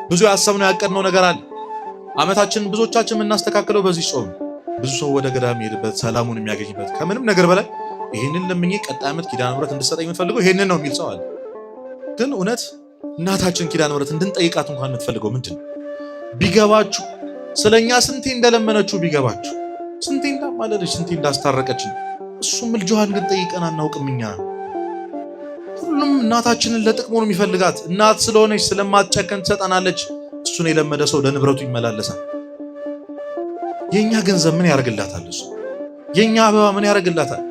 ብዙ ያሰብነው ያቀድነው ነገር አለ። ዓመታችንን ብዙዎቻችን የምናስተካክለው በዚህ ጾም። ብዙ ሰው ወደ ገዳም የሚሄድበት፣ ሰላሙን የሚያገኝበት፣ ከምንም ነገር በላይ ይህንን ለምኜ ቀጣይ ዓመት ኪዳነ ምሕረት እንድሰጠኝ የምፈልገው ይህንን ነው የሚል ሰው አለ። ግን እውነት እናታችን ኪዳነ ምሕረት እንድንጠይቃት እንኳን የምትፈልገው ምንድን ነው? ቢገባችሁ፣ ስለኛ ስንቴ እንደለመነችው ቢገባችሁ፣ ስንቴ እንዳማለደች፣ ስንቴ እንዳስታረቀችን፣ እሱም ልጇን ግን ጠይቀን አናውቅም እኛ። ሁሉም እናታችንን ለጥቅሙ ነው የሚፈልጋት። እናት ስለሆነች ስለማትጨከን ትሰጠናለች። እሱን የለመደ ሰው ለንብረቱ ይመላለሳል። የኛ ገንዘብ ምን ያደርግላታል? እሱ የኛ አበባ ምን ያደርግላታል?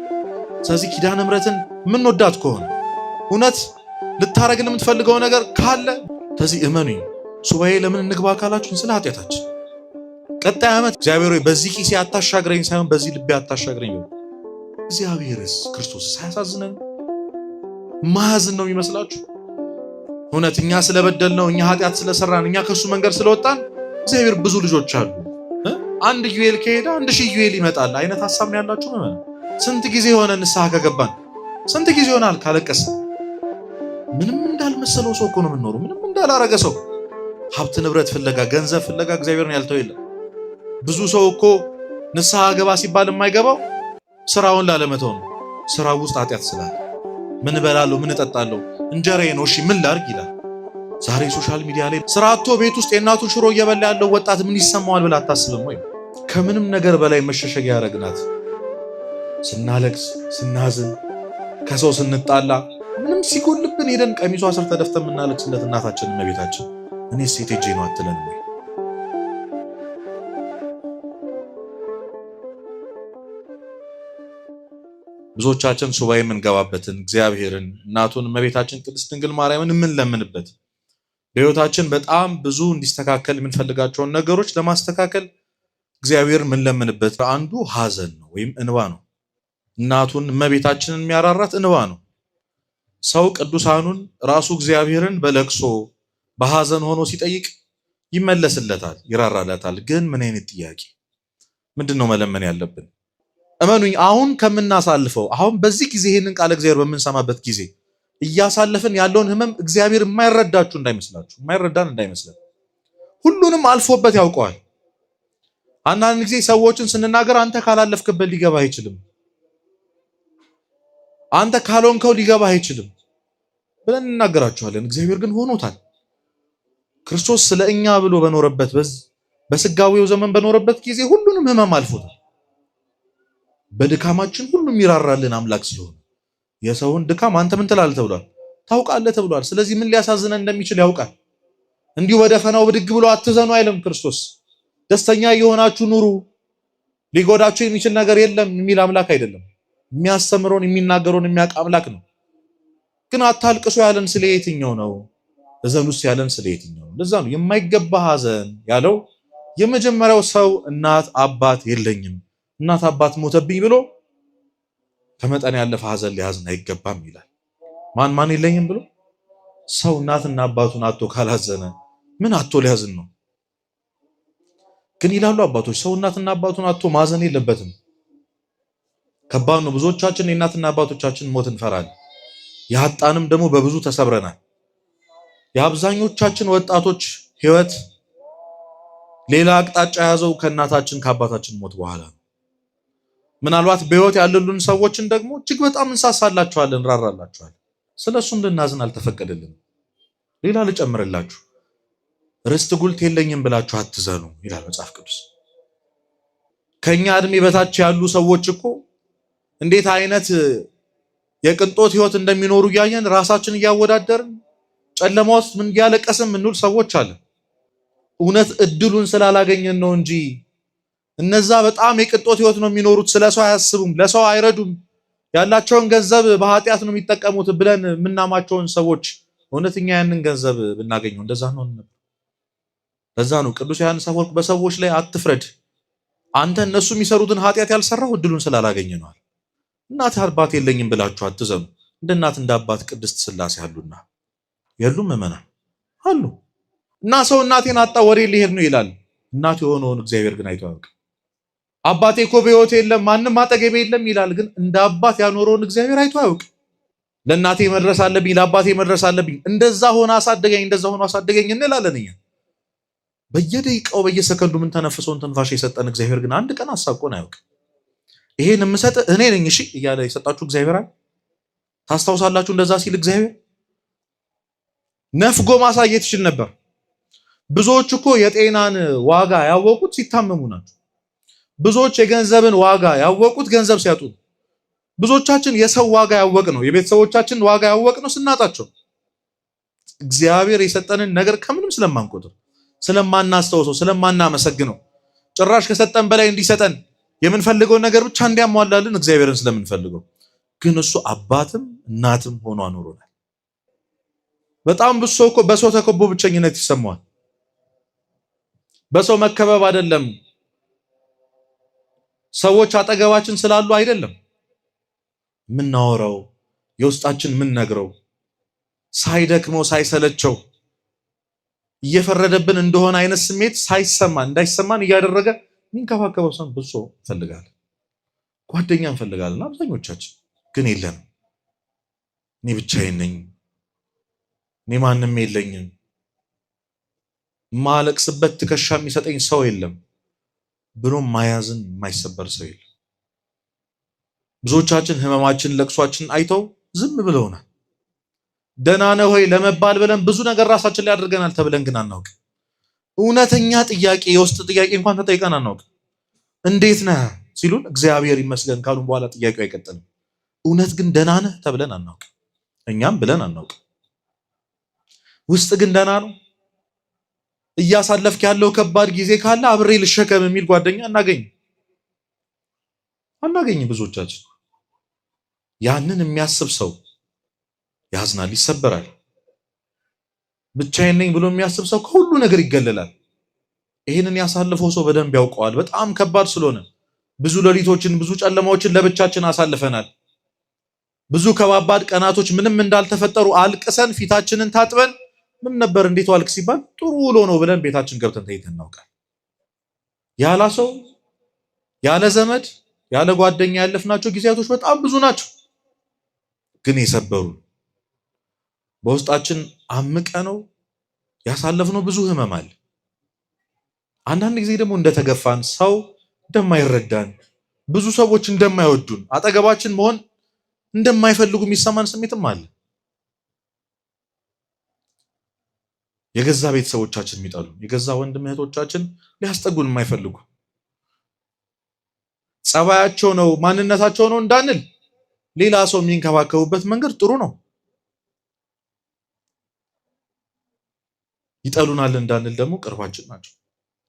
ስለዚህ ኪዳነ ምሕረትን የምንወዳት ከሆነ፣ እውነት ልታረግን የምትፈልገው ነገር ካለ፣ ስለዚህ እመኑኝ፣ ሱባኤ ለምን እንግባ ካላችሁን ስለ ኃጢአታችን ቀጣይ ዓመት እግዚአብሔር ሆይ በዚህ ኪሴ አታሻግረኝ ሳይሆን በዚህ ልቤ አታሻግረኝ። እግዚአብሔርስ ክርስቶስ ሳያሳዝነን ማያዝን ነው የሚመስላችሁ? እውነት እኛ ስለበደልነው፣ እኛ ኃጢአት ስለሰራን፣ እኛ ከእሱ መንገድ ስለወጣን እግዚአብሔር ብዙ ልጆች አሉ፣ አንድ ኢዩኤል ከሄደ 1000 ኢዩኤል ይመጣል አይነት ሀሳብ ነው ያላችሁ? ምዕመናን፣ ስንት ጊዜ የሆነ ንስሐ ከገባን? ስንት ጊዜ ይሆናል ካለቀስን? ምንም እንዳልመሰለው ሰው እኮ ነው የምንኖረው። ምንም እንዳላረገ ሰው። ሀብት ንብረት ፍለጋ፣ ገንዘብ ፍለጋ እግዚአብሔርን ያልተው የለም። ብዙ ሰው እኮ ንስሐ ገባ ሲባል የማይገባው ስራውን ላለመተው ነው። ስራው ውስጥ ኃጢአት ስላለ ምን እበላለሁ፣ ምን እጠጣለሁ፣ እንጀራዬ ነው፣ እሺ ምን ላድርግ ይላል። ዛሬ social media ላይ ስራ አጥቶ ቤት ውስጥ የእናቱን ሽሮ እየበላ ያለው ወጣት ምን ይሰማዋል ብለህ አታስብም ወይ? ከምንም ነገር በላይ መሸሸጊያ ያደረግናት፣ ስናለቅስ፣ ስናዝን፣ ከሰው ስንጣላ፣ ምንም ሲጎልብን ሄደን ቀሚሷ ስር ተደፍተን የምናለቅስለት እናታችን እመቤታችን እኔ ሴት ሄጄ ነው አትለንም ወይ? ብዙዎቻችን ሱባኤ የምንገባበትን፣ እግዚአብሔርን፣ እናቱን እመቤታችን ቅድስት ድንግል ማርያምን የምንለምንበት፣ በሕይወታችን በጣም ብዙ እንዲስተካከል የምንፈልጋቸውን ነገሮች ለማስተካከል እግዚአብሔርን የምንለምንበት አንዱ ሐዘን ነው ወይም እንባ ነው። እናቱን እመቤታችንን የሚያራራት እንባ ነው። ሰው ቅዱሳኑን፣ ራሱ እግዚአብሔርን በለቅሶ በሐዘን ሆኖ ሲጠይቅ ይመለስለታል፣ ይራራለታል። ግን ምን አይነት ጥያቄ፣ ምንድን ነው መለመን ያለብን? እመኑኝ፣ አሁን ከምናሳልፈው፣ አሁን በዚህ ጊዜ ይህንን ቃለ እግዚአብሔር በምንሰማበት ጊዜ እያሳለፍን ያለውን ህመም እግዚአብሔር የማይረዳችሁ እንዳይመስላችሁ፣ የማይረዳን እንዳይመስለን። ሁሉንም አልፎበት ያውቀዋል። አንዳንድ ጊዜ ሰዎችን ስንናገር አንተ ካላለፍክበት ሊገባህ አይችልም፣ አንተ ካልሆንከው ሊገባህ አይችልም ብለን እንናገራችኋለን። እግዚአብሔር ግን ሆኖታል። ክርስቶስ ስለ እኛ ብሎ በኖረበት በስጋዊው ዘመን በኖረበት ጊዜ ሁሉንም ህመም አልፎታል። በድካማችን ሁሉ የሚራራልን አምላክ ስለሆነ የሰውን ድካም አንተ ምን ትላለህ ተብሏል፣ ታውቃለህ ተብሏል። ስለዚህ ምን ሊያሳዝነን እንደሚችል ያውቃል። እንዲሁ በደፈናው ብድግ ብሎ አትዘኑ አይልም ክርስቶስ። ደስተኛ የሆናችሁ ኑሩ፣ ሊጎዳችሁ የሚችል ነገር የለም የሚል አምላክ አይደለም። የሚያስተምረውን የሚናገረውን የሚያውቅ አምላክ ነው። ግን አታልቅሱ ያለን ስለ የትኛው ነው? እዘኑስ ያለን ስለ የትኛው ነው? ለዛ ነው የማይገባ ሐዘን ያለው። የመጀመሪያው ሰው እናት አባት የለኝም፣ እናት አባት ሞተብኝ ብሎ ከመጠን ያለፈ ሐዘን ሊያዝን አይገባም ይላል። ማን ማን የለኝም ብሎ ሰው እናትና አባቱን አጥቶ ካላዘነ ምን አጥቶ ሊያዝን ነው? ግን ይላሉ አባቶች፣ ሰው እናትና አባቱን አጥቶ ማዘን የለበትም። ከባድ ነው። ብዙዎቻችን የእናትና አባቶቻችን ሞት እንፈራለን። ያጣንም ደግሞ በብዙ ተሰብረናል። የአብዛኞቻችን ወጣቶች ህይወት ሌላ አቅጣጫ የያዘው ከእናታችን ከአባታችን ሞት በኋላ ነው። ምናልባት በህይወት ያሉልን ሰዎችን ደግሞ እጅግ በጣም እንሳሳላቸዋለን፣ እንራራላቸዋለን። ስለሱም ልናዝን አልተፈቀደልንም። ሌላ ልጨምርላችሁ፣ ርስት ጉልት የለኝም ብላችሁ አትዘኑ ይላል መጽሐፍ ቅዱስ። ከኛ እድሜ በታች ያሉ ሰዎች እኮ እንዴት አይነት የቅንጦት ህይወት እንደሚኖሩ እያየን፣ ራሳችን እያወዳደርን፣ ጨለማ ውስጥ ምን እያለቀስን የምንውል ሰዎች አለን። እውነት እድሉን ስላላገኘን ነው እንጂ እነዛ በጣም የቅንጦት ህይወት ነው የሚኖሩት። ስለ ሰው አያስቡም፣ ለሰው አይረዱም፣ ያላቸውን ገንዘብ በኃጢአት ነው የሚጠቀሙት ብለን የምናማቸውን ሰዎች እውነተኛ ያንን ገንዘብ ብናገኘው እንደዛ ነው ነበር። ለዛ ነው ቅዱስ ዮሐንስ አፈወርቅ በሰዎች ላይ አትፍረድ፣ አንተ እነሱ የሚሰሩትን ኃጢአት ያልሰራው እድሉን ስላላገኘ ነው። እናት አባት የለኝም ብላችሁ አትዘኑ። እንደ እናት እንደ አባት ቅድስት ስላሴ አሉና። የሉም? ምዕመናን፣ አሉ። እና ሰው እናቴን አጣ ወዴ ሊሄድ ነው ይላል። እናት የሆነውን እግዚአብሔር ግን አይቶ አያውቅም። አባቴ እኮ በሕይወት የለም፣ ማንም አጠገቤ የለም ይላል። ግን እንደ አባት ያኖረውን እግዚአብሔር አይቶ አያውቅም። ለእናቴ መድረስ አለብኝ፣ ለአባቴ መድረስ አለብኝ፣ እንደዛ ሆኖ አሳደገኝ፣ እንደዛ ሆኖ አሳደገኝ እንላለን እኛ። በየደቂቃው በየሰከንዱ የምንተነፍሰውን ትንፋሽ የሰጠን እግዚአብሔር ግን አንድ ቀን አሳቆን አያውቅም። ይሄን የምሰጥ እኔ ነኝ እሺ እያለ የሰጣችሁ እግዚአብሔር አለ። ታስታውሳላችሁ? እንደዛ ሲል እግዚአብሔር ነፍጎ ማሳየት ይችል ነበር። ብዙዎች እኮ የጤናን ዋጋ ያወቁት ሲታመሙ ናቸው። ብዙዎች የገንዘብን ዋጋ ያወቁት ገንዘብ ሲያጡ። ብዙዎቻችን የሰው ዋጋ ያወቅ ነው የቤተሰቦቻችን ዋጋ ያወቅ ነው ስናጣቸው። እግዚአብሔር የሰጠንን ነገር ከምንም ስለማንቆጥር፣ ስለማናስታውሰው፣ ስለማናመሰግነው፣ ጭራሽ ከሰጠን በላይ እንዲሰጠን የምንፈልገውን ነገር ብቻ እንዲያሟላልን እግዚአብሔርን ስለምንፈልገው፣ ግን እሱ አባትም እናትም ሆኖ አኖሮናል። በጣም ብዙ ሰው እኮ በሰው ተከቦ ብቸኝነት ይሰማዋል። በሰው መከበብ አይደለም፣ ሰዎች አጠገባችን ስላሉ አይደለም የምናወራው፣ የውስጣችን የምንነግረው፣ ሳይደክመው ሳይሰለቸው፣ እየፈረደብን እንደሆነ አይነት ስሜት ሳይሰማን እንዳይሰማን እያደረገ የሚንከባከበው ሰው ብዙ ሰው እንፈልጋለን። ጓደኛ እንፈልጋለን። አብዛኞቻችን ግን የለንም። እኔ ብቻዬን ነኝ፣ እኔ ማንም የለኝም፣ ማለቅስበት ትከሻ የሚሰጠኝ ሰው የለም ብሎ ማያዝን የማይሰበር ሰው የለም። ብዙዎቻችን ህመማችን፣ ለቅሷችን አይተው ዝም ብለውናል። ደህና ነህ ወይ ለመባል ብለን ብዙ ነገር ራሳችን ላይ አድርገናል ተብለን ግን አናውቅ። እውነተኛ ጥያቄ፣ የውስጥ ጥያቄ እንኳን ተጠይቀን አናውቅ። እንዴት ነህ ሲሉን እግዚአብሔር ይመስገን ካሉን በኋላ ጥያቄው አይቀጥልም። እውነት ግን ደህና ነህ ተብለን አናውቅ። እኛም ብለን አናውቅ። ውስጥ ግን ደህና ነው፣ እያሳለፍክ ያለው ከባድ ጊዜ ካለ አብሬ ልሸከም የሚል ጓደኛ አናገኝ አናገኝ ብዙዎቻችን። ያንን የሚያስብ ሰው ያዝናል፣ ይሰበራል። ብቻዬን ነኝ ብሎ የሚያስብ ሰው ከሁሉ ነገር ይገለላል። ይህንን ያሳለፈው ሰው በደንብ ያውቀዋል። በጣም ከባድ ስለሆነ ብዙ ሌሊቶችን፣ ብዙ ጨለማዎችን ለብቻችን አሳልፈናል። ብዙ ከባባድ ቀናቶች ምንም እንዳልተፈጠሩ አልቅሰን ፊታችንን ታጥበን ምን ነበር እንዴት ዋልክ ሲባል ጥሩ ውሎ ነው ብለን ቤታችን ገብተን ተኝተን እናውቃለን። ያለ ሰው፣ ያለ ዘመድ፣ ያለ ጓደኛ ያለፍናቸው ጊዜያቶች በጣም ብዙ ናቸው። ግን የሰበሩ፣ በውስጣችን አምቀ ነው ያሳለፍነው ብዙ ህመም አለ። አንዳንድ ጊዜ ደግሞ እንደተገፋን፣ ሰው እንደማይረዳን፣ ብዙ ሰዎች እንደማይወዱን፣ አጠገባችን መሆን እንደማይፈልጉ የሚሰማን ስሜትም አለ። የገዛ ቤተሰቦቻችን የሚጠሉ፣ የገዛ ወንድም እህቶቻችን ሊያስጠጉን የማይፈልጉ፣ ጸባያቸው ነው ማንነታቸው ነው እንዳንል ሌላ ሰው የሚንከባከቡበት መንገድ ጥሩ ነው። ይጠሉናል እንዳንል ደግሞ ቅርባችን ናቸው።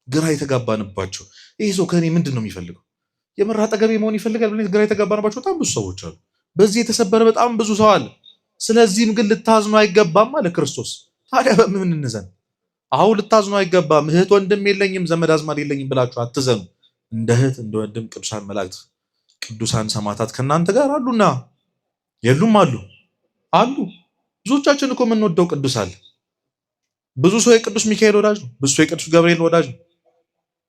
ግራ የተጋባንባቸው፣ ይሄ ሰው ከእኔ ምንድን ነው የሚፈልገው? የምር አጠገቤ መሆን ይፈልጋል ብለን ግራ የተጋባንባቸው በጣም ብዙ ሰዎች አሉ። በዚህ የተሰበረ በጣም ብዙ ሰው አለ። ስለዚህም ግን ልታዝኑ አይገባም አለ ክርስቶስ። ታዲያ በምን እንዘን? አሁን ልታዝኑ አይገባም። እህት ወንድም የለኝም ዘመድ አዝማድ የለኝም ብላችሁ አትዘኑ። እንደ እህት እንደ ወንድም ቅዱሳን መላእክት፣ ቅዱሳን ሰማዕታት ከእናንተ ጋር አሉና። የሉም? አሉ፣ አሉ። ብዙዎቻችን እኮ የምንወደው ቅዱስ አለ። ብዙ ሰው የቅዱስ ሚካኤል ወዳጅ ነው። ብዙ ሰው የቅዱስ ገብርኤል ወዳጅ ነው።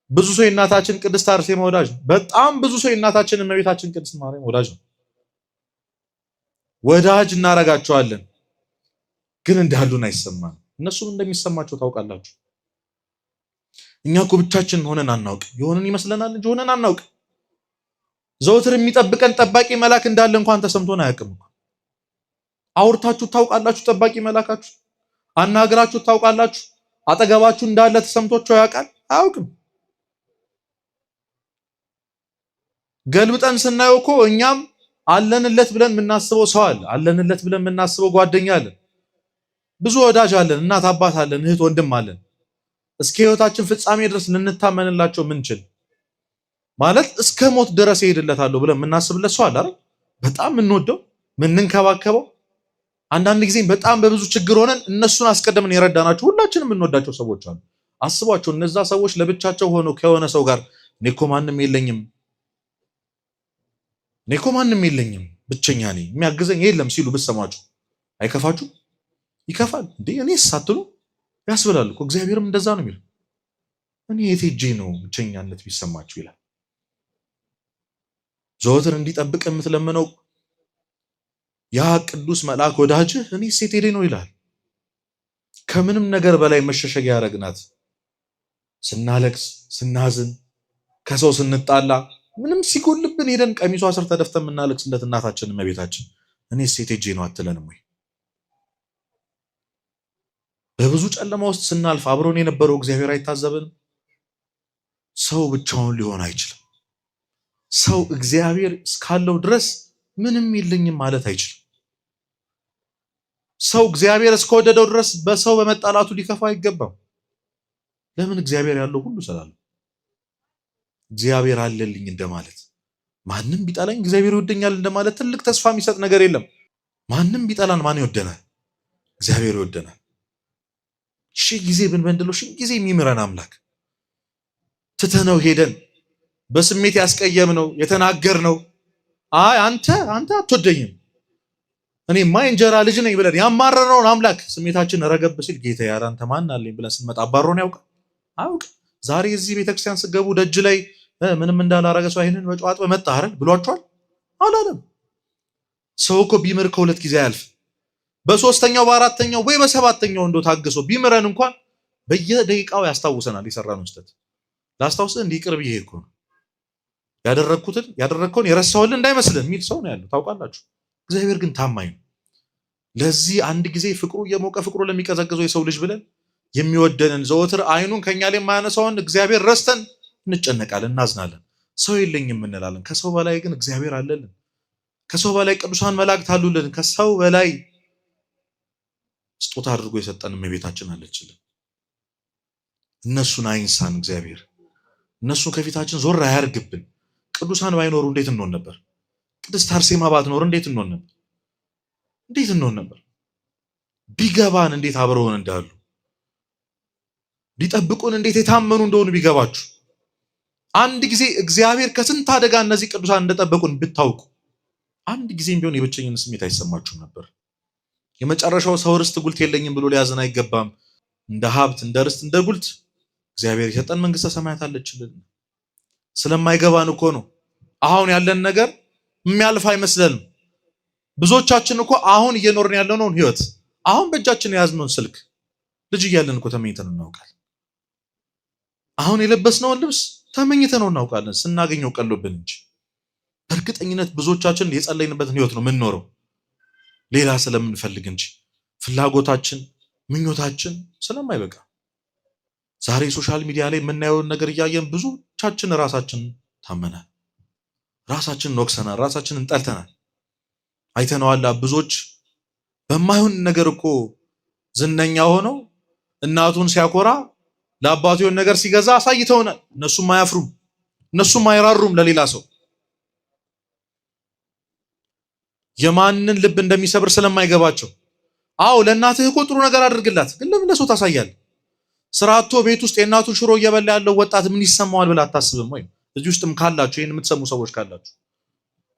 ብዙ ሰው የእናታችን ቅድስት አርሴማ ወዳጅ ነው። በጣም ብዙ ሰው የእናታችን እመቤታችን ቅድስት ማርያም ወዳጅ ነው። ወዳጅ እናረጋቸዋለን፣ ግን እንዳሉን አይሰማንም። እነሱም እንደሚሰማቸው ታውቃላችሁ። እኛ እኮ ብቻችን ሆነን አናውቅ። የሆነን ይመስለናል እንጂ ሆነን አናውቅ። ዘውትር የሚጠብቀን ጠባቂ መልአክ እንዳለ እንኳን ተሰምቶን አያውቅም። አውርታችሁ ታውቃላችሁ? ጠባቂ መልአካችሁ አናግራችሁ ታውቃላችሁ? አጠገባችሁ እንዳለ ተሰምቷችሁ ያውቃል? አያውቅም። ገልብጠን ስናየው እኮ እኛም አለንለት ብለን የምናስበው ሰው አለ። አለንለት ብለን የምናስበው ጓደኛ አለን። ብዙ ወዳጅ አለን። እናት አባት አለን። እህት ወንድም አለን። እስከ ህይወታችን ፍጻሜ ድረስ ልንታመንላቸው ምንችል፣ ማለት እስከ ሞት ድረስ እሄድለታለሁ ብለን የምናስብለት ሰው አለ አይደል? በጣም የምንወደው፣ የምንንከባከበው፣ አንዳንድ ጊዜ በጣም በብዙ ችግር ሆነን እነሱን አስቀድመን የረዳናቸው ሁላችንም የምንወዳቸው ሰዎች አሉ። አስቧቸው፣ እነዛ ሰዎች ለብቻቸው ሆነው ከሆነ ሰው ጋር እኔ እኮ ማንም የለኝም፣ እኔ እኮ ማንም የለኝም፣ ብቸኛ ነኝ፣ የሚያግዘኝ የለም ሲሉ ብትሰሟቸው አይከፋችሁ? ይከፋል። እንዴ እኔስ ሳትሉ ያስብላል እኮ። እግዚአብሔርም እንደዛ ነው የሚለው። እኔ የት ሄጄ ነው ብቸኛነት ቢሰማችሁ ይላል። ዘወትር እንዲጠብቅ የምትለምነው ያ ቅዱስ መልአክ ወዳጅህ እኔ ሴት ሄዴ ነው ይላል። ከምንም ነገር በላይ መሸሸጊያ ያረግናት ስናለቅስ፣ ስናዝን፣ ከሰው ስንጣላ፣ ምንም ሲጎልብን ሄደን ቀሚሷ ስር ተደፍተን የምናለቅስለት እናታችን እመቤታችን እኔ ሴት ሄጄ ነው አትለንም ወይ? በብዙ ጨለማ ውስጥ ስናልፍ አብሮን የነበረው እግዚአብሔር አይታዘብንም? ሰው ብቻውን ሊሆን አይችልም። ሰው እግዚአብሔር እስካለው ድረስ ምንም የለኝም ማለት አይችልም። ሰው እግዚአብሔር እስከወደደው ድረስ በሰው በመጣላቱ ሊከፋ አይገባም። ለምን? እግዚአብሔር ያለው ሁሉ ስላለ እግዚአብሔር አለልኝ እንደማለት፣ ማንም ቢጠላኝ እግዚአብሔር ይወደኛል እንደማለት ትልቅ ተስፋ የሚሰጥ ነገር የለም። ማንም ቢጠላን ማን ይወደናል? እግዚአብሔር ይወደናል። ሺህ ጊዜ ብንበድለው ሺህ ጊዜ የሚምረን አምላክ ትተነው ሄደን በስሜት ያስቀየምነው የተናገርነው አይ አንተ አንተ አትወደኝም እኔማ የእንጀራ ልጅ ነኝ ብለን ያማረረውን አምላክ ስሜታችን ረገብ ሲል ጌታ ያረ አንተ ማን አለኝ ብለን ስንመጣ አባሮን ያውቃል አያውቅ? ዛሬ እዚህ ቤተክርስቲያን ስገቡ ደጅ ላይ ምንም እንዳላረገ ሰው አይንን በጨዋጥ በመጣ አይደል ብሏቸዋል? አላለም። ሰው እኮ ቢምር ከሁለት ጊዜ አያልፍ። በሶስተኛው በአራተኛው ወይ በሰባተኛው እንዶ ታግሶ ቢምረን እንኳን በየደቂቃው ያስታውሰናል የሰራነውን ስህተት። ላስታውስህ እንዲህ ቅርብ ይሄ እኮ ነው ያደረግኩትን ያደረግከውን የረሳሁልህ እንዳይመስልህ የሚል ሰው ነው ያለው። ታውቃላችሁ። እግዚአብሔር ግን ታማኝ ነው። ለዚህ አንድ ጊዜ ፍቅሩ እየሞቀ ፍቅሩ ለሚቀዘቅዘው የሰው ልጅ ብለን የሚወደንን ዘወትር አይኑን ከኛ ላይ የማያነሳውን እግዚአብሔር ረስተን እንጨነቃለን፣ እናዝናለን። ሰው የለኝም እንላለን። ከሰው በላይ ግን እግዚአብሔር አለልን። ከሰው በላይ ቅዱሳን መላእክት አሉልን። ከሰው በላይ ስጦታ አድርጎ የሰጠን እመቤታችን አለችልን። እነሱን አይንሳን እግዚአብሔር። እነሱን ከፊታችን ዞር አያርግብን። ቅዱሳን ባይኖሩ እንዴት እንሆን ነበር? ቅድስት አርሴማ ባትኖር እንዴት እንሆን ነበር? እንዴት እንሆን ነበር? ቢገባን እንዴት አብረውን እንዳሉ ሊጠብቁን እንዴት የታመኑ እንደሆኑ ቢገባችሁ፣ አንድ ጊዜ እግዚአብሔር ከስንት አደጋ እነዚህ ቅዱሳን እንደጠበቁን ብታውቁ፣ አንድ ጊዜም ቢሆን የብቸኝነት ስሜት አይሰማችሁም ነበር። የመጨረሻው ሰው ርስት ጉልት የለኝም ብሎ ሊያዝን አይገባም። እንደ ሀብት፣ እንደ ርስት፣ እንደ ጉልት እግዚአብሔር የሰጠን መንግስተ ሰማያት አለችልን። ስለማይገባን እኮ ነው አሁን ያለን ነገር የሚያልፍ አይመስለንም። ብዙዎቻችን እኮ አሁን እየኖርን ያለነውን ህይወት አሁን በእጃችን የያዝነውን ስልክ ልጅ እያለን እኮ ተመኝተን እናውቃለን። አሁን የለበስነውን ልብስ ተመኝተነው እናውቃለን፣ ስናገኘው ቀሎብን እንጂ። በእርግጠኝነት ብዙዎቻችን የጸለይንበትን ህይወት ነው የምንኖረው፣ ሌላ ስለምንፈልግ እንጂ ፍላጎታችን ምኞታችን ስለማይበቃ። ዛሬ social media ላይ የምናየውን ነገር እያየን ብዙዎቻችን ራሳችን ታመናል፣ ራሳችንን ወቅሰናል፣ ራሳችንን ጠልተናል። አይተነዋላ። ብዙዎች በማይሆን ነገር እኮ ዝነኛ ሆነው እናቱን ሲያኮራ ለአባቱ የሆነ ነገር ሲገዛ አሳይተውናል። እነሱም አያፍሩም፣ እነሱም አይራሩም ለሌላ ሰው የማንን ልብ እንደሚሰብር ስለማይገባቸው። አዎ ለእናትህ እኮ ጥሩ ነገር አድርግላት፣ ግን ለምን ለሰው ታሳያለህ? ስራ አጥቶ ቤት ውስጥ የእናቱን ሽሮ እየበላ ያለው ወጣት ምን ይሰማዋል ብለህ አታስብም ወይ? እዚህ ውስጥም ካላችሁ ይህን የምትሰሙ ሰዎች ካላችሁ፣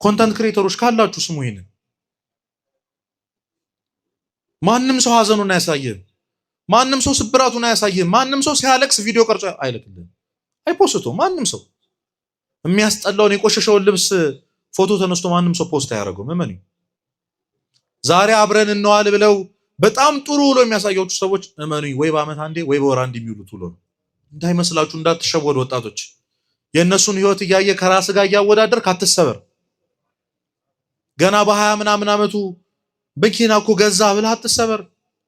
content creator ኦች ካላችሁ ስሙ ይህንን። ማንም ሰው ሀዘኑን አያሳይህም። ማንም ሰው ስብራቱን አያሳይህም። ማንም ሰው ሲያለቅስ ቪዲዮ ቀርጾ አይልክልህም፣ አይ post ቶም። ማንም ሰው የሚያስጠላውን የቆሸሸውን ልብስ ፎቶ ተነስቶ ማንም ሰው post አያደርገውም። እመኑኝ። ዛሬ አብረን እንዋል ብለው በጣም ጥሩ ውሎ የሚያሳያችሁ ሰዎች እመኑኝ፣ ወይ በዓመት አንዴ ወይ በወር አንዴ የሚውሉት ውሎ ነው። እንዳይመስላችሁ፣ እንዳትሸወዱ ወጣቶች። የእነሱን ህይወት እያየ ከራስ ጋር እያወዳደርክ አትሰበር። ገና በ20 ምናምን ዓመቱ መኪና እኮ ገዛ ብለህ አትሰበር።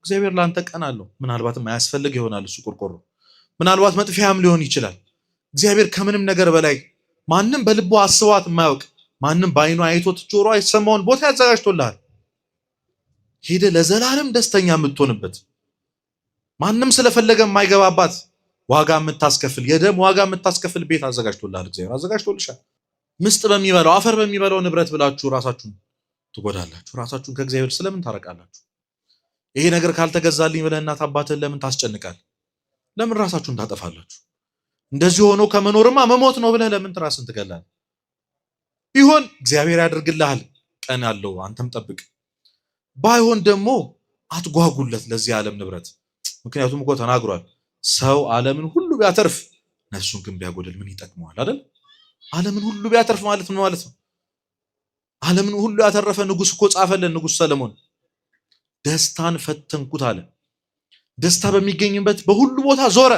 እግዚአብሔር ለአንተ ቀን አለው። ምናልባትም አያስፈልግ ይሆናል እሱ ቆርቆሮ፣ ምናልባት መጥፊያም ሊሆን ይችላል። እግዚአብሔር ከምንም ነገር በላይ ማንም በልቡ አስቧት የማያውቅ ማንም በአይኑ አይቶት ጆሮ አይሰማውን ቦታ ያዘጋጅቶልሃል። ሄደ ለዘላለም ደስተኛ የምትሆንበት ማንም ስለፈለገ የማይገባባት ዋጋ የምታስከፍል የደም ዋጋ የምታስከፍል ቤት አዘጋጅቶልሃል። እግዚአብሔር አዘጋጅቶልሻል። ምስጥ በሚበላው አፈር በሚበላው ንብረት ብላችሁ ራሳችሁን ትጎዳላችሁ። ራሳችሁን ከእግዚአብሔር ስለምን ታረቃላችሁ? ይሄ ነገር ካልተገዛልኝ ብለህ እናት አባትህን ለምን ታስጨንቃል? ለምን ራሳችሁን ታጠፋላችሁ? እንደዚህ ሆኖ ከመኖርማ መሞት ነው ብለህ ለምን ራስን ትገላለህ? ቢሆን እግዚአብሔር ያደርግልሃል፣ ቀን አለው፣ አንተም ጠብቅ። ባይሆን ደግሞ አትጓጉለት ለዚህ ዓለም ንብረት። ምክንያቱም እኮ ተናግሯል፣ ሰው ዓለምን ሁሉ ቢያተርፍ ነፍሱን ግን ቢያጎድል ምን ይጠቅመዋል? አይደል? ዓለምን ሁሉ ቢያተርፍ ማለት ምን ማለት ነው? ዓለምን ሁሉ ያተረፈ ንጉስ እኮ ጻፈልን ንጉስ ሰለሞን። ደስታን ፈተንኩት አለ። ደስታ በሚገኝበት በሁሉ ቦታ ዞረ፣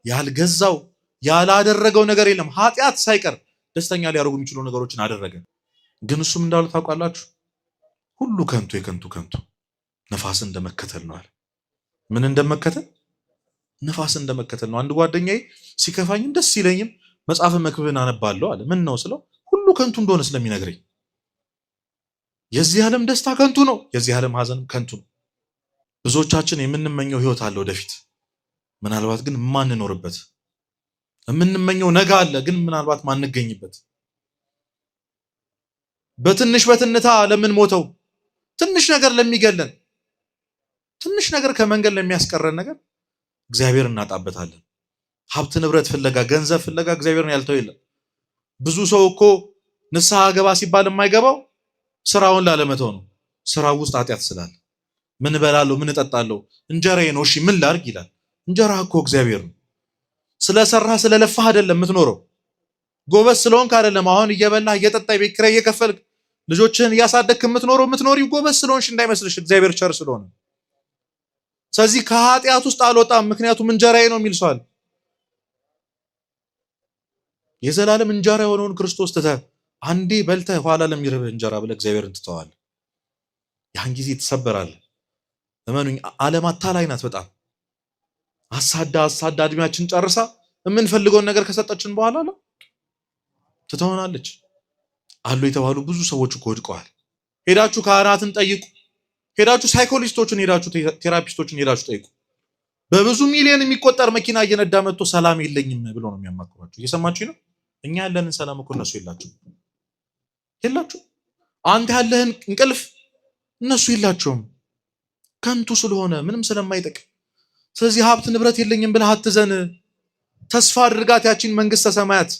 ያልገዛው ያላደረገው ነገር የለም። ኃጢአት ሳይቀር ደስተኛ ሊያደርጉ የሚችሉ ነገሮችን አደረገ። ግን እሱም እንዳሉ ታውቃላችሁ፣ ሁሉ ከንቱ የከንቱ ከንቱ ነፋስ እንደመከተል ነው አለ። ምን እንደመከተል? ነፋስ እንደመከተል ነው። አንድ ጓደኛዬ ሲከፋኝም ደስ ሲለኝም መጽሐፈ መክብብን አነባለሁ አለ። ምን ነው ስለው ሁሉ ከንቱ እንደሆነ ስለሚነግረኝ የዚህ ዓለም ደስታ ከንቱ ነው፣ የዚህ ዓለም ሐዘንም ከንቱ ነው። ብዙዎቻችን የምንመኘው ህይወት አለ ወደፊት፣ ምናልባት ግን የማንኖርበት፣ የምንመኘው ነገ አለ፣ ግን ምናልባት ማንገኝበት፣ በትንሽ በትንታ ለምንሞተው፣ ትንሽ ነገር ለሚገለን፣ ትንሽ ነገር ከመንገድ ለሚያስቀረን ነገር እግዚአብሔር እናጣበታለን። ሀብት ንብረት ፍለጋ፣ ገንዘብ ፍለጋ እግዚአብሔርን ያልተው የለም። ብዙ ሰው እኮ ንስሐ ገባ ሲባል የማይገባው ስራውን ላለመተው ነው። ስራው ውስጥ ኃጢአት ስላለ ምን እበላለሁ፣ ምን እጠጣለሁ፣ እንጀራዬ ነው፣ እሺ ምን ላድርግ ይላል። እንጀራ እኮ እግዚአብሔር ነው። ስለሰራህ ስለለፋህ አይደለም የምትኖረው። ጎበዝ ስለሆንክ አይደለም። አሁን እየበላህ እየጠጣህ ቤት ኪራይ እየከፈልክ ልጆችህን እያሳደግክ የምትኖረው የምትኖሪው ጎበዝ ስለሆንሽ እንዳይመስልሽ፣ እግዚአብሔር ቸር ስለሆነ። ስለዚህ ከኃጢአት ውስጥ አልወጣም ምክንያቱም እንጀራዬ ነው የሚል ሰው አለ። የዘላለም እንጀራ የሆነውን ክርስቶስ ትተህ አንዴ በልተህ ኋላ ለሚርብህ እንጀራ ብለህ እግዚአብሔርን ትተዋለህ። ያን ጊዜ ትሰበራለህ። እመኑኝ፣ ዓለም አታላይ ናት። በጣም አሳዳ አሳዳ እድሜያችን ጨርሳ የምንፈልገውን ነገር ከሰጠችን በኋላ ነው ትተሆናለች። አሉ የተባሉ ብዙ ሰዎች እኮ ወድቀዋል። ሄዳችሁ ካህናትን ጠይቁ። ሄዳችሁ ሳይኮሎጂስቶችን፣ ሄዳችሁ therapist ኦችን ሄዳችሁ ጠይቁ። በብዙ ሚሊዮን የሚቆጠር መኪና እየነዳ መጥቶ ሰላም የለኝም ብሎ ነው የሚያማክሯቸው። እየሰማችሁ ነው። እኛ ያለንን ሰላም እኮ እነሱ የላቸውም የላቸው። አንተ ያለህን እንቅልፍ እነሱ የላቸውም። ከንቱ ስለሆነ ምንም ስለማይጠቅም። ስለዚህ ሀብት ንብረት የለኝም ብለህ አትዘን። ተስፋ አድርጋት ያቺን መንግስተ ሰማያት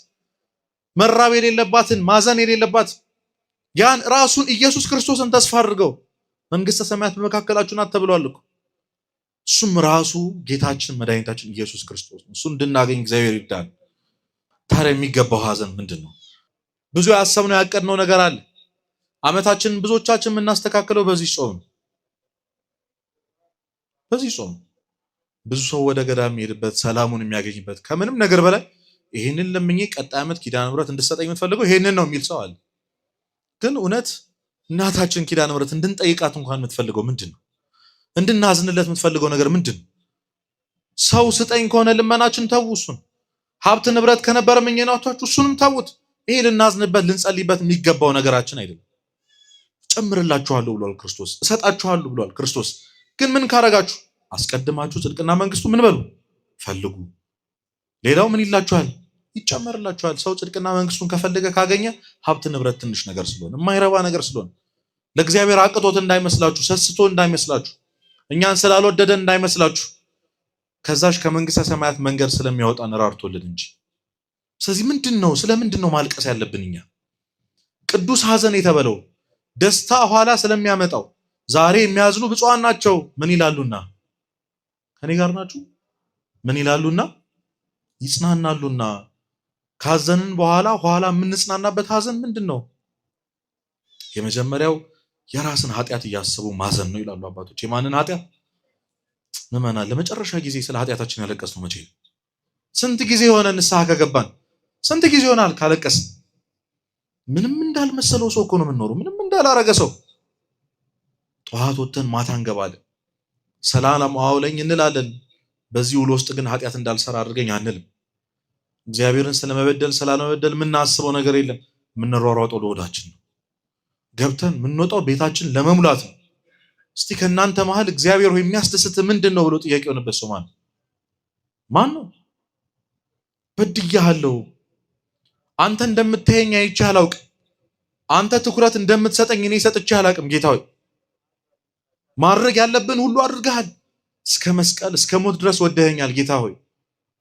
መራብ የሌለባትን ማዘን የሌለባት ያን ራሱን ኢየሱስ ክርስቶስን ተስፋ አድርገው መንግስተ ሰማያት በመካከላችሁ ናት ተብሏል እኮ። እሱም ራሱ ጌታችን መድኃኒታችን ኢየሱስ ክርስቶስ ነው። እሱ እንድናገኝ እግዚአብሔር ይርዳን። ታዲያ የሚገባው ሀዘን ምንድን ነው? ብዙ ያሰብነው ያቀድነው ነገር አለ። ዓመታችንን ብዙዎቻችን የምናስተካክለው በዚህ ጾም ነው። በዚህ ጾም ብዙ ሰው ወደ ገዳም የሚሄድበት ሰላሙን የሚያገኝበት ከምንም ነገር በላይ ይህንን ለምኜ ቀጣይ ዓመት ኪዳነ ምሕረት እንድሰጠኝ የምትፈልገው ይህንን ነው የሚል ሰው አለ። ግን እውነት እናታችን ኪዳነ ምሕረት እንድንጠይቃት እንኳን የምትፈልገው ምንድን ነው? እንድናዝንለት የምትፈልገው ነገር ምንድን ነው? ሰው ስጠኝ ከሆነ ልመናችን ተው እሱን። ሀብት ንብረት ከነበረ ምኞታችሁ እሱንም ተዉት። ይሄ ልናዝንበት ልንጸልይበት የሚገባው ነገራችን አይደለም። ጨምርላችኋለሁ ብሏል ክርስቶስ። እሰጣችኋለሁ ብሏል ክርስቶስ። ግን ምን ካረጋችሁ? አስቀድማችሁ ጽድቅና መንግስቱ ምን በሉ ፈልጉ። ሌላው ምን ይላችኋል? ይጨመርላችኋል። ሰው ጽድቅና መንግስቱን ከፈለገ ካገኘ ሀብት ንብረት ትንሽ ነገር ስለሆነ የማይረባ ነገር ስለሆነ ለእግዚአብሔር አቅቶት እንዳይመስላችሁ፣ ሰስቶ እንዳይመስላችሁ፣ እኛን ስላልወደደ እንዳይመስላችሁ ከዛሽ ከመንግስተ ሰማያት መንገድ ስለሚያወጣን ራርቶልን እንጂ። ስለዚህ ምንድን ነው ስለ ምንድን ነው ማልቀስ ያለብን እኛ? ቅዱስ ሐዘን የተበለው ደስታ ኋላ ስለሚያመጣው ዛሬ የሚያዝኑ ብፁዓን ናቸው። ምን ይላሉና? ከኔ ጋር ናችሁ? ምን ይላሉና? ይጽናናሉና። ካዘንን በኋላ ኋላ የምንጽናናበት ሐዘን ምንድን ነው? የመጀመሪያው የራስን ኃጢአት እያሰቡ ማዘን ነው ይላሉ አባቶች። የማንን ኃጢአት? ምዕመናን፣ ለመጨረሻ ጊዜ ስለ ኃጢአታችን ያለቀስነው መቼ ነው? ስንት ጊዜ የሆነ ንስሐ ከገባን ስንት ጊዜ ይሆናል ካለቀስን? ምንም እንዳልመሰለው ሰው እኮ ነው የምንኖረው። ምንም እንዳላረገ ሰው ጠዋት ወጥተን ማታ እንገባለን። ሰላም አውለኝ እንላለን። በዚህ ውሎ ውስጥ ግን ኃጢአት እንዳልሰራ አድርገኝ አንልም። እግዚአብሔርን ስለመበደል ስላለመበደል የምናስበው ነገር የለም። የምንሯሯጠው ለሆዳችን ነው። ገብተን የምንወጣው ቤታችን ለመሙላት ነው። እስቲ ከእናንተ መሀል እግዚአብሔር ሆይ የሚያስደስት ምንድን ነው ብሎ ጥያቄ የሆነበት ሰው ማን ማን ነው? በድያለሁ፣ አንተ እንደምታየኝ አይቼ አላውቅም፣ አንተ ትኩረት እንደምትሰጠኝ እኔ ሰጥቼ አላውቅም። ጌታ ሆይ ማድረግ ያለብን ሁሉ አድርገሃል። እስከ መስቀል እስከ ሞት ድረስ ወደኸኛል። ጌታ ሆይ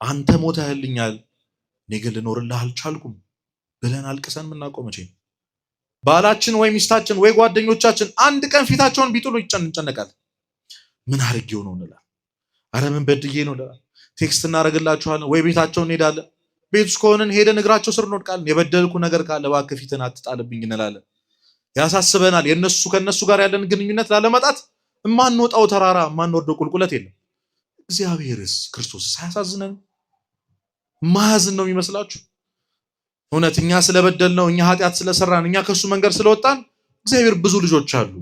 አንተ ሞተህልኛል፣ እኔ ግን ልኖርልህ አልቻልኩም ብለን አልቅሰን የምናውቀው መቼ ነው? ባላችን ወይ ሚስታችን ወይ ጓደኞቻችን አንድ ቀን ፊታቸውን ቢጥሉ እንጨነቃለን። ምን አድርጌው ነው እንላለን። አረ ምን በድዬ ነው እንላለን። text እናደርግላችኋለን ወይ ቤታቸውን እንሄዳለን። ቤት ውስጥ ከሆነን ሄደን እግራቸው ስር እንወድቃለን። የበደልኩ ነገር ካለ እባክህ ፊትን አትጣልብኝ እንላለን። ያሳስበናል። የነሱ ከነሱ ጋር ያለን ግንኙነት ላለማጣት የማንወጣው ተራራ የማንወርደው ቁልቁለት የለም። እግዚአብሔርስ ክርስቶስ ሳያሳዝነን ማያዝን ነው የሚመስላችሁ? እውነት እኛ ስለበደል ነው፣ እኛ ኃጢአት ስለሰራን፣ እኛ ከሱ መንገድ ስለወጣን እግዚአብሔር ብዙ ልጆች አሉ፣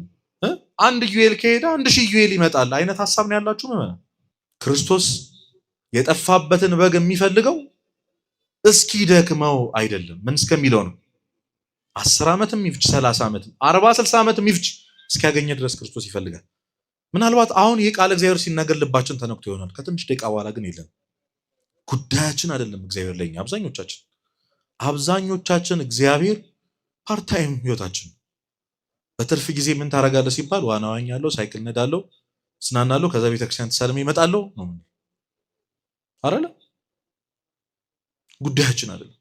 አንድ ኢዩኤል ከሄደ 1000 ኢዩኤል ይመጣል አይነት ሀሳብ ነው ያላችሁ ምዕመናን። ክርስቶስ የጠፋበትን በግ የሚፈልገው እስኪደክመው አይደለም። ምን እስከሚለው ነው? 10 ዓመትም ይፍጅ፣ 30 ዓመትም፣ 40 60 ዓመትም ይፍጅ እስኪያገኘ ድረስ ክርስቶስ ይፈልጋል። ምናልባት አሁን ይህ ቃል እግዚአብሔር ሲናገር ልባችን ተነክቶ ይሆናል። ከትንሽ ደቂቃ በኋላ ግን የለም፣ ጉዳያችን አይደለም እግዚአብሔር ለኛ። አብዛኞቻችን እግዚአብሔር part time ህይወታችን። በትርፍ ጊዜ ምን ታደርጋለህ ሲባል ዋና ዋኛለሁ፣ ሳይክል ነዳለሁ፣ እዝናናለሁ፣ ከዛ ቤተክርስቲያን ተሳልሜ እመጣለሁ ነው አይደለ? ጉዳያችን አይደለም።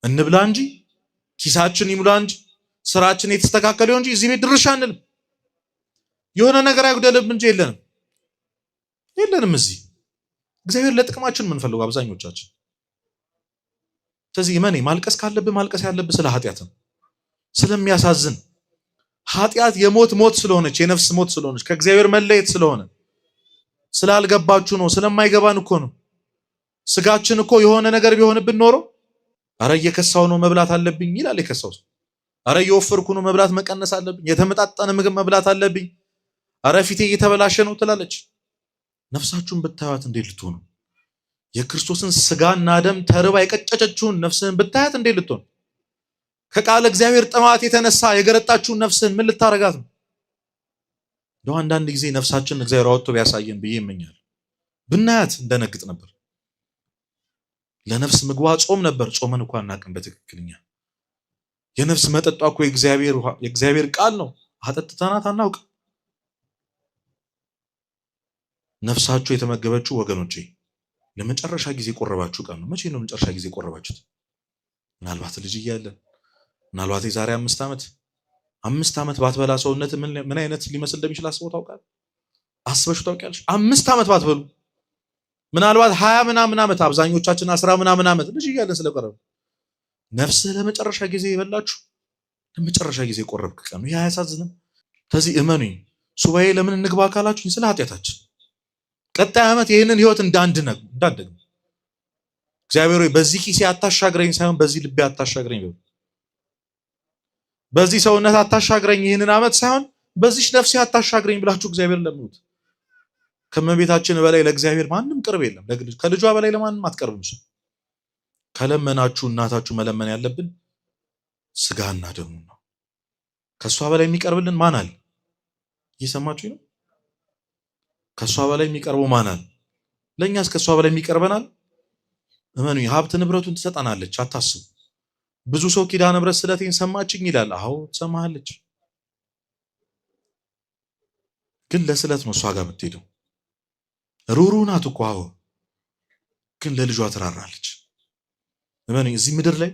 እንብላ እንጂ፣ ኪሳችን ይሙላ እንጂ፣ ስራችን የተስተካከለ ይሁን እንጂ እዚህ ቤት ድርሻ አንልም። የሆነ ነገር አይጉደልም እንጂ የለንም የለንም። እዚህ እግዚአብሔር ለጥቅማችን የምንፈልገው አብዛኞቻችን። ስለዚህ እመኔ ማልቀስ ካለብህ ማልቀስ ያለብህ ስለ ኃጢአት ነው። ስለሚያሳዝን ኃጢአት የሞት ሞት ስለሆነች፣ የነፍስ ሞት ስለሆነች፣ ከእግዚአብሔር መለየት ስለሆነ፣ ስላልገባችሁ ነው። ስለማይገባን እኮ ነው። ስጋችን እኮ የሆነ ነገር ቢሆንብን ኖሮ አረ እየከሳው ነው መብላት አለብኝ ይላል የከሳው ሰው። አረ እየወፈርኩ ነው መብላት መቀነስ አለብኝ፣ የተመጣጠነ ምግብ መብላት አለብኝ፣ አረ ፊቴ እየተበላሸ ነው ትላለች። ነፍሳችሁን ብታዩት እንዴት ልትሆኑ? የክርስቶስን ስጋና ደም ተርባ የቀጨጨችውን ነፍስህን ብታያት እንዴት ልትሆን? ከቃለ እግዚአብሔር ጥማት የተነሳ የገረጣችሁን ነፍስህን ምን ልታረጋት ነው? እንደው አንዳንድ ጊዜ ነፍሳችንን እግዚአብሔር አወጥቶ ቢያሳየን ብዬ እመኛለሁ። ብናያት እንደነግጥ ነበር። ለነፍስ ምግቧ ጾም ነበር። ጾመን እንኳን አናውቅም በትክክለኛ። የነፍስ መጠጧ እኮ የእግዚአብሔር ቃል ነው። አጠጥተናት አናውቅም። ነፍሳችሁ የተመገበችው ወገኖቼ ለመጨረሻ ጊዜ ቆረባችሁ ቀን ነው። መቼ ነው መጨረሻ ጊዜ ቆረባችሁት? ምናልባት ልጅ እያለን፣ ምናልባት የዛሬ 5 ዓመት። 5 ዓመት ባትበላ ሰውነት ምን አይነት ሊመስል እንደሚችል አስበው ታውቃለህ? አስበሽው ታውቂያለሽ? 5 ዓመት ባትበሉ፣ ምናልባት 20 ምናምን ዓመት፣ አብዛኞቻችን 10 ምናምን ዓመት ልጅ እያለን ስለቆረብ፣ ነፍስህ ለመጨረሻ ጊዜ የበላችሁ፣ ለመጨረሻ ጊዜ ቆረብክ ቀን ነው። ይህ አያሳዝንም? ከዚህ እመኑኝ፣ ሱባኤ ለምን እንግባ ካላችሁኝ ስለ ኃጢአታችን ቀጣይ ዓመት ይህንን ህይወት እንዳንደግም፣ እግዚአብሔር ሆይ በዚህ ኪሴ አታሻግረኝ ሳይሆን በዚህ ልቤ አታሻግረኝ በሉ። በዚህ ሰውነት አታሻግረኝ ይህንን ዓመት ሳይሆን በዚህ ነፍሴ አታሻግረኝ ብላችሁ እግዚአብሔር ለምኑት። ከእመቤታችን በላይ ለእግዚአብሔር ማንም ቅርብ የለም። ከልጇ በላይ ለማንም አትቀርብም። ሰው ከለመናችሁ እናታችሁ መለመን ያለብን ስጋና ደሙ ነው። ከእሷ በላይ የሚቀርብልን ማን አለ? እየሰማችሁ ነው? ከእሷ በላይ የሚቀርበው ማን አለ? ለእኛስ ከእሷ በላይ የሚቀርበናል? እመኑኝ፣ ሀብት ንብረቱን ትሰጠናለች። አታስቡ። ብዙ ሰው ኪዳነ ምሕረት ስለቴን ሰማችኝ ይላል። አዎ ትሰማሃለች፣ ግን ለስለት ነው እሷ ጋር የምትሄደው። ሩሩ ናት እኮ፣ አዎ፣ ግን ለልጇ ትራራለች። እመኑኝ፣ እዚህ ምድር ላይ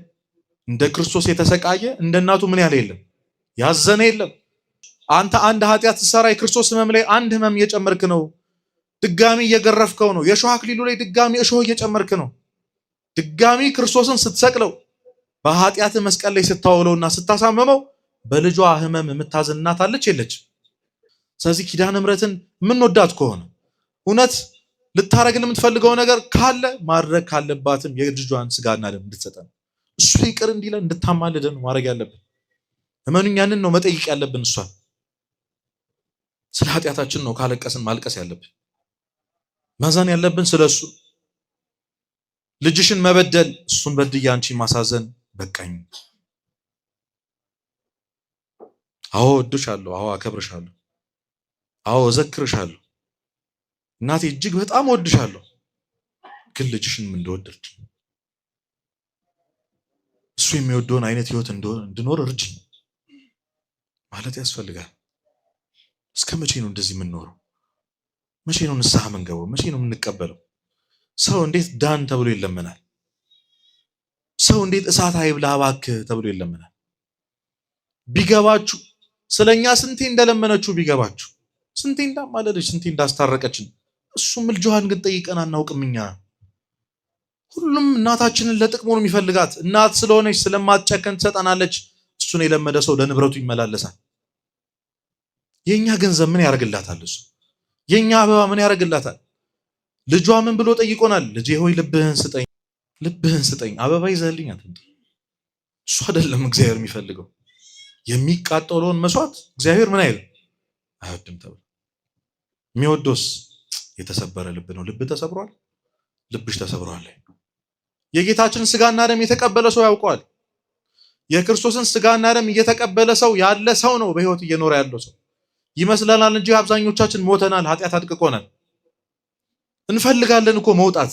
እንደ ክርስቶስ የተሰቃየ እንደ እናቱ ምን ያህል የለም፣ ያዘነ የለም። አንተ አንድ ኃጢአት ስትሰራ የክርስቶስ ህመም ላይ አንድ ህመም እየጨመርክ ነው። ድጋሚ እየገረፍከው ነው። የእሾህ አክሊሉ ላይ ድጋሚ እሾህ እየጨመርክ ነው። ድጋሚ ክርስቶስን ስትሰቅለው፣ በኃጢአት መስቀል ላይ ስታውለውና ስታሳምመው በልጇ ህመም የምታዝን እናት አለች የለች? ስለዚህ ኪዳነ ምሕረትን የምንወዳት ከሆነ፣ እውነት ልታረግን የምትፈልገው ነገር ካለ፣ ማድረግ ካለባትም የልጇን ስጋና ደም እንድትሰጠን፣ እሱ ይቅር እንዲለን እንድታማልደን ማድረግ ያለብን። እመኑኝ፣ ያንን ነው መጠየቅ ያለብን እሷን። ስለ ኃጢአታችን ነው ካለቀስን ማልቀስ ያለብን፣ ማዘን ያለብን ስለ እሱ። ልጅሽን መበደል፣ እሱን በድዬ አንቺን ማሳዘን በቃኝ። አዎ እወድሻለሁ፣ አዎ አከብርሻለሁ፣ አዎ እዘክርሻለሁ። እናቴ እጅግ በጣም እወድሻለሁ፣ ግን ልጅሽንም እንድወድ እርጂኝ። እሱ የሚወደውን አይነት ህይወት እንድኖር እርጂኝ ማለት ያስፈልጋል። እስከ መቼ ነው እንደዚህ የምንኖረው? መቼ ነው ንስሐ የምንገባው? መቼ ነው የምንቀበለው? ሰው እንዴት ዳን ተብሎ ይለመናል? ሰው እንዴት እሳት አይብላ እባክህ ተብሎ ይለመናል? ቢገባችሁ፣ ስለኛ ስንቴ እንደለመነችሁ ቢገባችሁ፣ ስንቴ እንዳማለደች፣ ስንቴ እንዳስታረቀችን፣ እሱ ምልጃዋን ግን ጠይቀን አናውቅም እኛ። ሁሉም እናታችንን ለጥቅሙ ነው የሚፈልጋት። እናት ስለሆነች ስለማትጨከን ትሰጠናለች። እሱን የለመደ ሰው ለንብረቱ ይመላለሳል። የኛ ገንዘብ ምን ያደርግላታል? እሱ የኛ አበባ ምን ያደርግላታል? ልጇ ምን ብሎ ጠይቆናል? ልጄ ሆይ ልብህን ስጠኝ። ልብህን ስጠኝ፣ አበባ ይዘህልኝ አትምጣ። እሱ አይደለም እግዚአብሔር የሚፈልገው። የሚቃጠለውን መስዋዕት እግዚአብሔር ምን አይልም አይወድም ተብሎ የሚወደውስ የተሰበረ ልብ ነው። ልብ ተሰብሯል። ልብሽ ተሰብሯል። የጌታችን ስጋና ደም የተቀበለ ሰው ያውቀዋል። የክርስቶስን ስጋና ደም እየተቀበለ ሰው ያለ ሰው ነው በህይወት እየኖረ ያለው ሰው ይመስለናል እንጂ አብዛኞቻችን ሞተናል። ኃጢአት አድቅቆናል። እንፈልጋለን እኮ መውጣት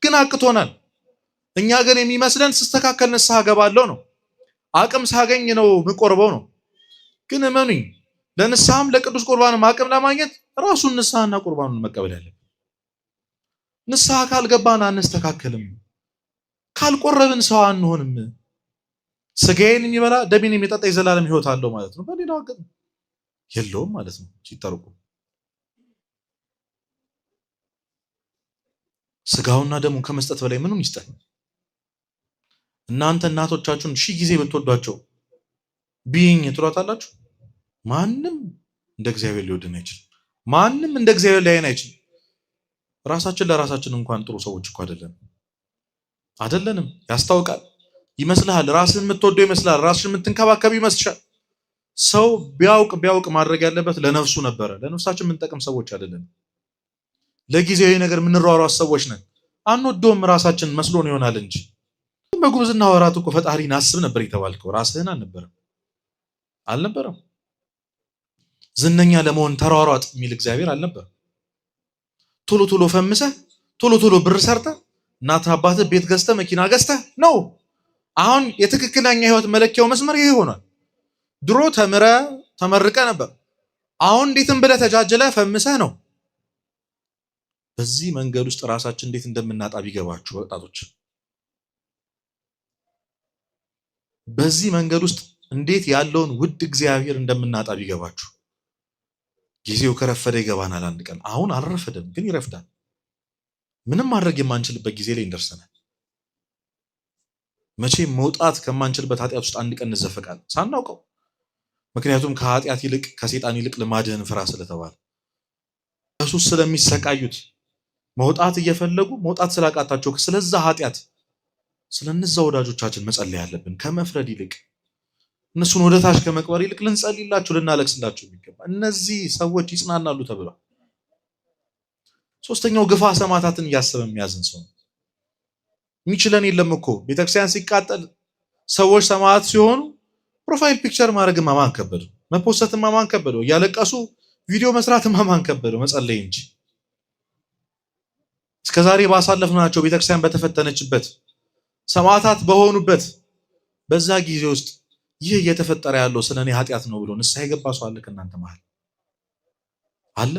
ግን አቅቶናል። እኛ ግን የሚመስለን ስስተካከል ንስሐ ገባለሁ ነው፣ አቅም ሳገኝ ነው ምቆርበው ነው። ግን እመኑኝ ለንስሐም ለቅዱስ ቁርባንም አቅም ለማግኘት ራሱን ንስሐና ቁርባኑን መቀበል ያለብን። ንስሐ ካልገባን አንስተካከልም፣ ካልቆረብን ሰው አንሆንም። ስጋዬን የሚበላ ደሜን የሚጠጣ የዘላለም ሕይወት አለው ማለት ነው። በሌላው አገር የለውም ማለት ነው ሲጠርቁ ስጋውና ደሙን ከመስጠት በላይ ምንም ይስጠን። እናንተ እናቶቻችሁን ሺህ ጊዜ ብትወዷቸው ቢይኝ ትሏታላችሁ። ማንም እንደ እግዚአብሔር ሊወድን አይችልም። ማንም እንደ እግዚአብሔር ሊያይን አይችልም። ራሳችን ለራሳችን እንኳን ጥሩ ሰዎች እኮ አይደለንም አይደለንም። ያስታውቃል። ይመስልሃል። ራስን የምትወደው ይመስልሃል። ራስሽን የምትንከባከብ ይመስልሻል። ሰው ቢያውቅ ቢያውቅ ማድረግ ያለበት ለነፍሱ ነበረ። ለነፍሳችን የምንጠቅም ሰዎች አይደለንም። ለጊዜያዊ ነገር የምንሯሯጥ ሰዎች ነን። አንወደውም ራሳችን መስሎን ይሆናል እንጂ በጉብዝና ወራት እኮ ፈጣሪን አስብ ነበር የተባልከው ራስህን አልነበረም አልነበረም። ዝነኛ ለመሆን ተሯሯጥ የሚል እግዚአብሔር አልነበረም። ቶሎ ቶሎ ፈምሰህ ቶሎ ቶሎ ብር ሰርተህ እናት አባትህ ቤት ገዝተህ መኪና ገዝተህ ነው። አሁን የትክክለኛ ህይወት መለኪያው መስመር ይሄ ሆኗል። ድሮ ተምረ ተመርቀ ነበር። አሁን እንዴትም ብለህ ተጃጅለህ ፈምሰህ ነው። በዚህ መንገድ ውስጥ ራሳችን እንዴት እንደምናጣ ቢገባችሁ ወጣቶች፣ በዚህ መንገድ ውስጥ እንዴት ያለውን ውድ እግዚአብሔር እንደምናጣ ቢገባችሁ። ጊዜው ከረፈደ ይገባናል አንድ ቀን። አሁን አልረፈደም፣ ግን ይረፍዳል። ምንም ማድረግ የማንችልበት ጊዜ ላይ እንደርሰናል። መቼም መውጣት ከማንችልበት ኃጢአት ውስጥ አንድ ቀን እንዘፈቃለን ሳናውቀው። ምክንያቱም ከኃጢአት ይልቅ ከሴጣን ይልቅ ልማድህን ፍራ ስለተባለ በሱስ ስለሚሰቃዩት መውጣት እየፈለጉ መውጣት ስላቃታቸው ስለዛ ኃጢአት ስለነዛ ወዳጆቻችን መጸለይ ያለብን ከመፍረድ ይልቅ እነሱን ወደ ታች ከመቅበር ይልቅ ልንጸልይላቸው ልናለቅስላቸው የሚገባ እነዚህ ሰዎች ይጽናናሉ ተብሏል። ሶስተኛው ግፋ ሰማዕታትን እያሰበ የሚያዝን ሰው ነው። የሚችለን የለም እኮ ቤተክርስቲያን ሲቃጠል ሰዎች ሰማዕት ሲሆኑ profile picture ማድረግማ ማን ከበደው? መፖሰትማ ማን ከበደው? እያለቀሱ ቪዲዮ መስራትማ ማን ከበደው? መጸለይ እንጂ እስከዛሬ ባሳለፍናቸው ቤተክርስቲያን በተፈተነችበት ሰማዕታት በሆኑበት በዛ ጊዜ ውስጥ ይህ እየተፈጠረ ያለው ስለ እኔ ኃጢአት ነው ብሎ ንስሐ የገባ ሰው አለ? ከእናንተ መሃል አለ?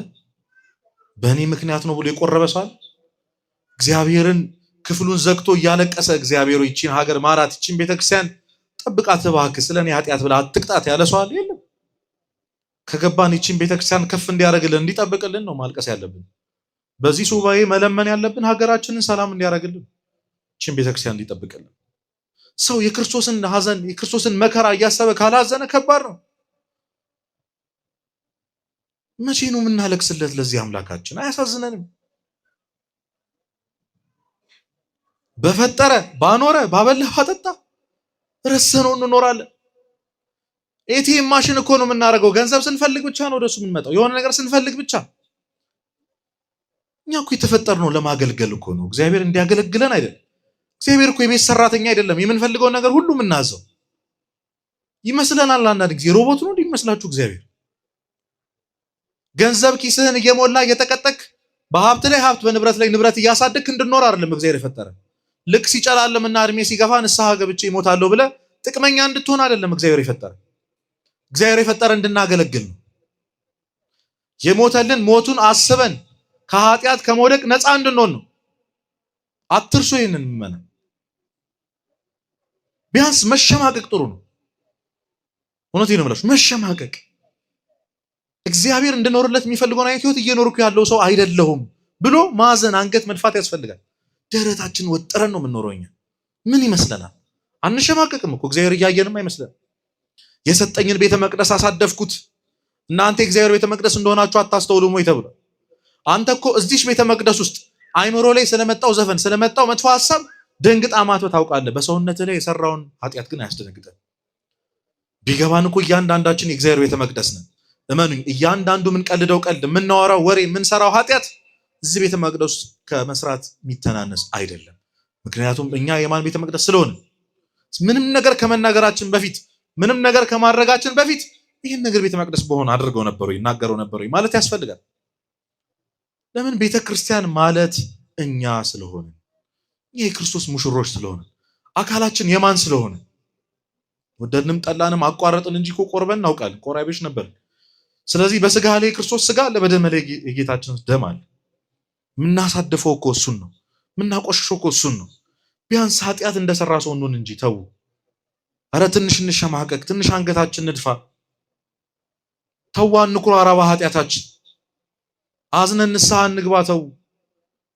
በእኔ ምክንያት ነው ብሎ የቆረበ ሰው አለ? እግዚአብሔርን ክፍሉን ዘግቶ እያለቀሰ እግዚአብሔር ይቺን ሀገር ማራት፣ ይቺን ቤተክርስቲያን ጠብቃት እባክህ፣ ስለ እኔ ኃጢአት ብለህ አትቅጣት ያለ ሰው አለ? የለም። ከገባን ይቺን ቤተክርስቲያን ከፍ እንዲያደርግልን እንዲጠብቅልን ነው ማልቀስ ያለብን። በዚህ ሱባኤ መለመን ያለብን ሀገራችንን ሰላም እንዲያደርግልን ይቺን ቤተክርስቲያን እንዲጠብቅልን። ሰው የክርስቶስን ሐዘን የክርስቶስን መከራ እያሰበ ካላዘነ ከባድ ነው። መቼ ነው የምናለቅስለት ለዚህ አምላካችን? አያሳዝነንም? በፈጠረ ባኖረ ባበላ ባጠጣ ረሰነው እንኖራለን። ATM machine እኮ ነው የምናደርገው። ገንዘብ ስንፈልግ ብቻ ነው ወደሱ የምንመጣው፣ የሆነ ነገር ስንፈልግ ብቻ። እኛ እኮ የተፈጠርነው ለማገልገል እኮ ነው። እግዚአብሔር እንዲያገለግለን አይደለም። እግዚአብሔር እኮ የቤት ሰራተኛ አይደለም። የምንፈልገውን ነገር ሁሉ የምናዘው ይመስለናል። አንዳንድ ጊዜ ሮቦት ነው እንዲመስላችሁ እግዚአብሔር። ገንዘብ ኪስህን እየሞላ እየጠቀጠቅ በሀብት ላይ ሀብት በንብረት ላይ ንብረት እያሳደግክ እንድኖር አይደለም እግዚአብሔር የፈጠረ። ልክ ሲጨላለምና እድሜ ሲገፋ ንስሐ ገብቼ ይሞታለሁ ብለህ ጥቅመኛ እንድትሆን አይደለም እግዚአብሔር የፈጠረ። እግዚአብሔር የፈጠረ እንድናገለግል ነው። የሞተልን ሞቱን አስበን ከኃጢአት ከመውደቅ ነፃ እንድንሆን ነው። አትርሱ ይህንን ምመና። ቢያንስ መሸማቀቅ ጥሩ ነው። እውነቴን ነው የምላችሁ፣ መሸማቀቅ እግዚአብሔር እንድኖርለት የሚፈልገውን አይነት ህይወት እየኖርኩ ያለው ሰው አይደለሁም ብሎ ማዘን፣ አንገት መድፋት ያስፈልጋል። ደረታችን ወጥረን ነው የምንኖረው። እኛ ምን ይመስለናል? አንሸማቀቅም እኮ እግዚአብሔር እያየንም አይመስለን። የሰጠኝን ቤተ መቅደስ አሳደፍኩት፣ እናንተ የእግዚአብሔር ቤተ መቅደስ እንደሆናችሁ አታስተውሉም ወይ ተብሏል። አንተ እኮ እዚች ቤተ መቅደስ ውስጥ አይምሮ ላይ ስለመጣው ዘፈን ስለመጣው መጥፎ ሀሳብ ደንግጣ ማትበ ታውቃለህ። በሰውነትህ ላይ የሰራውን ኃጢአት ግን አያስደነግጠን። ቢገባን እኮ እያንዳንዳችን የእግዚአብሔር ቤተ መቅደስ ነን። እመኑኝ፣ እያንዳንዱ የምንቀልደው ቀልድ፣ የምናወራው ወሬ፣ የምንሰራው ኃጢአት እዚህ ቤተ መቅደስ ከመስራት የሚተናነስ አይደለም። ምክንያቱም እኛ የማን ቤተ መቅደስ ስለሆነ ምንም ነገር ከመናገራችን በፊት ምንም ነገር ከማድረጋችን በፊት ይህን ነገር ቤተ መቅደስ በሆነ አድርገው ነበሩ ይናገረው ነበሩ ማለት ያስፈልጋል። ለምን ቤተ ክርስቲያን ማለት እኛ ስለሆነ ይህ የክርስቶስ ሙሽሮች ስለሆነ አካላችን የማን ስለሆነ ወደድንም ጠላንም አቋረጥን እንጂ እኮ ቆርበን እናውቃለን። ቆራቢዎች ነበር። ስለዚህ በስጋ ላይ የክርስቶስ ስጋ አለ፣ በደም ላይ የጌታችን ደም አለ። የምናሳድፈው እኮ እሱን ነው። የምናቆሽሸው እኮ እሱን ነው። ቢያንስ ኃጢአት እንደሰራ ሰው እንሁን እንጂ ተው። አረ ትንሽ እንሸማቀቅ፣ ትንሽ አንገታችን ንድፋ። ተው አንኩራራ በኃጢአታችን፣ አዝነን ንስሐ እንግባ። ተው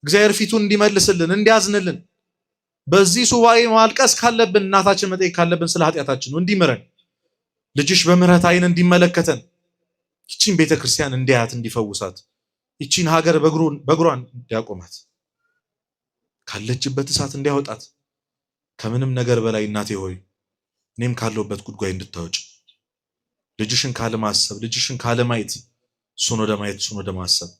እግዚአብሔር ፊቱን እንዲመልስልን እንዲያዝንልን በዚህ ሱባኤ ማልቀስ ካለብን እናታችን መጠየቅ ካለብን ስለ ኃጢአታችን እንዲምረን ልጅሽ በምሕረት ዓይን እንዲመለከተን ይቺን ቤተክርስቲያን እንዲያያት እንዲፈውሳት ይቺን ሀገር በእግሯን እንዲያቆማት ካለችበት እሳት እንዲያወጣት ከምንም ነገር በላይ እናቴ ሆይ እኔም ካለሁበት ጉድጓድ እንድታወጭ ልጅሽን ካለማሰብ ልጅሽን ካለማየት እሱን ወደ ማየት እሱን ወደ ማሰብ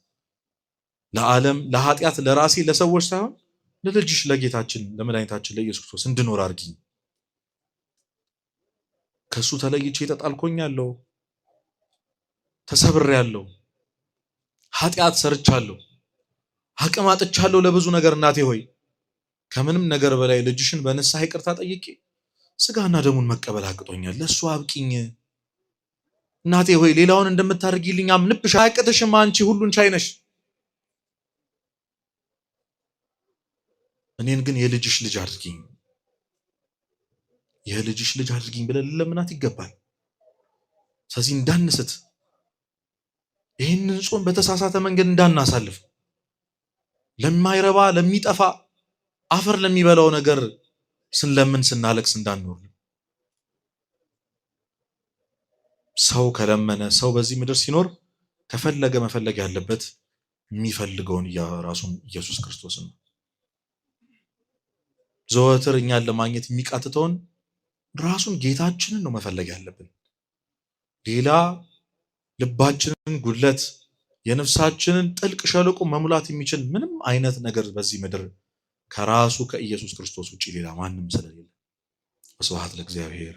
ለዓለም ለኃጢአት ለራሴ ለሰዎች ሳይሆን ለልጅሽ ለጌታችን ለመድኃኒታችን ለኢየሱስ ክርስቶስ እንድኖር አድርጊኝ። ከእሱ ተለይቼ ተጣልኮኛለሁ፣ ተሰብሬያለሁ፣ ኃጢአት ሰርቻለሁ፣ አቅም አጥቻለሁ ለብዙ ነገር። እናቴ ሆይ ከምንም ነገር በላይ ልጅሽን በንስሐ ይቅርታ ጠይቄ ስጋና ደሙን መቀበል አቅቶኛል፣ ለእሱ አብቂኝ። እናቴ ሆይ ሌላውን እንደምታደርጊልኝ አምንብሽ። አያቅትሽም፣ አንቺ ሁሉን ቻይ ነሽ። እኔን ግን የልጅሽ ልጅ አድርጊኝ፣ የልጅሽ ልጅ አድርጊኝ ብለን ልለምናት ይገባል። ስለዚህ እንዳንስት፣ ይህንን ጾም በተሳሳተ መንገድ እንዳናሳልፍ፣ ለማይረባ ለሚጠፋ አፈር ለሚበላው ነገር ስንለምን ስናለቅስ እንዳንኖር። ሰው ከለመነ ሰው በዚህ ምድር ሲኖር ከፈለገ መፈለግ ያለበት የሚፈልገውን ራሱን ኢየሱስ ክርስቶስን ነው። ዘወትር እኛን ለማግኘት የሚቃትተውን ራሱን ጌታችንን ነው መፈለግ ያለብን። ሌላ ልባችንን ጉድለት የነፍሳችንን ጥልቅ ሸለቆ መሙላት የሚችል ምንም አይነት ነገር በዚህ ምድር ከራሱ ከኢየሱስ ክርስቶስ ውጭ ሌላ ማንም ስለሌለ። ስብሐት ለእግዚአብሔር።